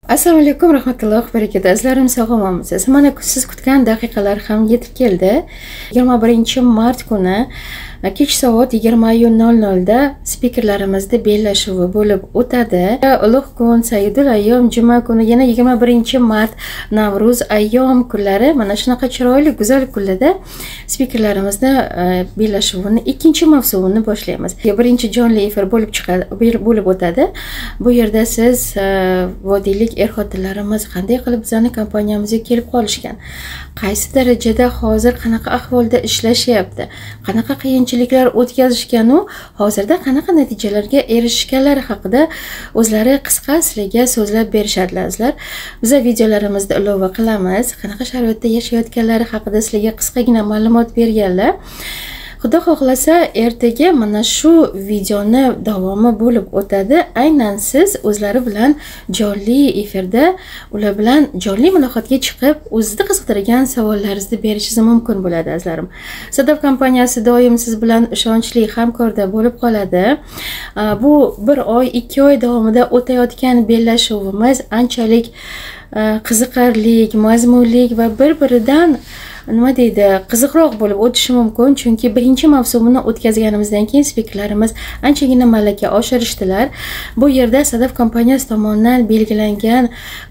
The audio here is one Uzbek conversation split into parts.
Assalomu alaykum rahmatullohi va barakatuh. Azizlarim, sog' omonmisiz? Mana siz kutgan daqiqalar ham yetib keldi. 21-mart kuni kech soat 20:00 da spikerlarimizda bellashuvi bo'lib o'tadi. Ulug' kun, Sayyidul ayyom, juma kuni, yana 21-mart Navro'z ayyom kunlari, mana shunaqa chiroyli, go'zal kunlarda spikerlarimizda bellashuvini ikkinchi mavsumini boshlaymiz. Birinchi jonli efir bo'lib chiqadi, bo'lib o'tadi. Bu yerda siz vodiylik er-xotinlarimiz qanday qilib bizning kompaniyamizga kelib qolishgan, qaysi darajada hozir qanaqa ahvolda ishlashyapti, qanaqa qiyinchiliklar o'tkazishgan u hozirda qanaqa natijalarga erishganlari haqida o'zlari qisqa sizlarga so'zlab berishadilar. Azizlar, biz videolarimizda ilova qilamiz, qanaqa sharoitda yashayotganlari haqida sizlarga qisqagina ma'lumot berganlar. Xudo xohlasa ertaga mana shu videoni davomi bo'lib o'tadi. Aynan siz o'zlari bilan jonli efirda ular bilan jonli muloqotga chiqib, o'zizni qiziqtirgan savollaringizni berishingiz mumkin bo'ladi, azizlarim. Sadaf kompaniyasi doim siz bilan ishonchli hamkorda bo'lib qoladi. Bu 1 oy, 2 oy davomida o'tayotgan bellashuvimiz anchalik qiziqarli, mazmunli va bir-biridan nima deydi, qiziqroq bo'lib o'tishi mumkin, chunki birinchi mavsumini o'tkazganimizdan keyin spikerlarimiz anchagina malaka oshirishdilar. Bu yerda Sadaf kompaniyasi tomonidan belgilangan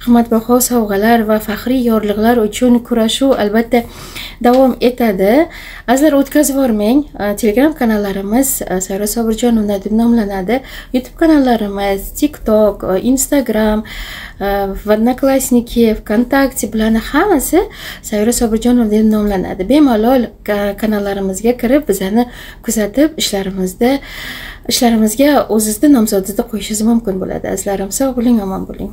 qimmatbaho sovg'alar va faxriy yorliqlar uchun kurashuv albatta davom etadi. Azizlar, o'tkazib yubormang. Telegram kanallarimiz Sayyora Sobirjonova deb nomlanadi. YouTube kanallarimiz, TikTok, Instagram, Odnoklassniki, VKontakte, bularni hammasi Sayyora Sobirjonova deb nomlanadi. Bemalol kanallarimizga kirib, bizani kuzatib, ishlarimizga o'zizni nomzodingizni qo'yishingiz mumkin bo'ladi. Azizlarim, sog' bo'ling, omon bo'ling.